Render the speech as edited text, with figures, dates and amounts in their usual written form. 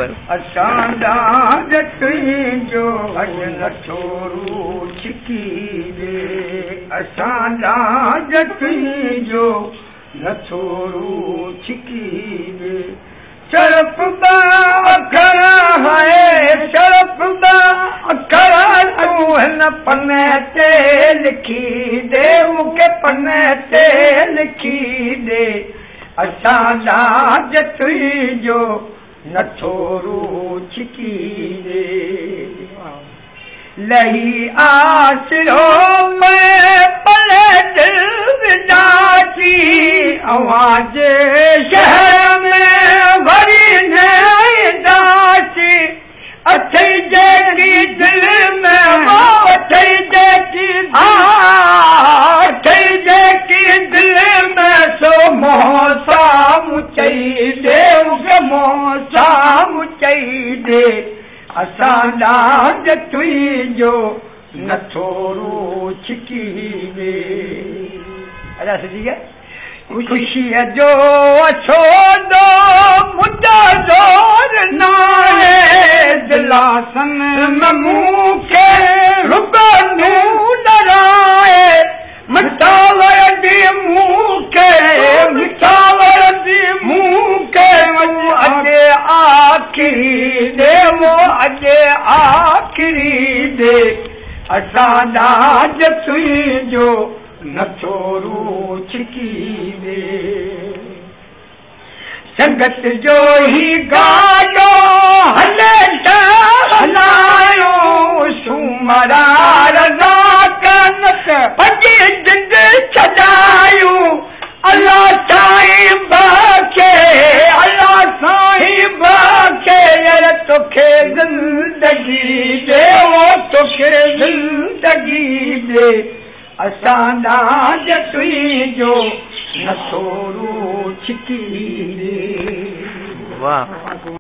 अकबर। असां तुंहिंजो अॼु नथो रू छिकी ॾे, असां तुंहिंजो नथो रू छिकी ॾे। शरफ अखर है, शरफ अखर तूं हिन पने ते लिखी ॾे, मूंखे पने ते लिखी ॾे। असां तुंहिंजो नथो रू छिकी ॾे। लही आसरो में पले दिल विदासी, अव्हां जे शहर में वरी न ईंदासीं। अथई जेकी दिल में अथई जेकी अथई जेकी दिल में सो मोह साम्हूं चई ॾे, मूंखे मोह साम्हूं चई ॾे। असां तुंहिंजो नथो रू छिकी ॾे। अदा सजी गया। ख़ुशीअ जो छोड़ो मुंहिंजो ज़ोर नाहे, दिलासन में मूंखे रुगो नूर आहे। मिठावरदी मूंखे, मिठावरदी मूंखे अॼु आख़िरी ॾे, अॼु आख़िरी ॾे। असां तुंहिंजो नथो रू छिकी ॾे। संगत जो ही गाॾो हले हलायो, सुमरा रज़ा कनक पंहिंजी जिंद छॾायूं। अलाह साईं बख़्शे, अलाह साईं बख़्शे, यार तोखे ज़िंदगी ॾे, तोखे ज़िंदगी ॾे। असां तुंहिंजो नथो रू छिकी ॾे। वाह।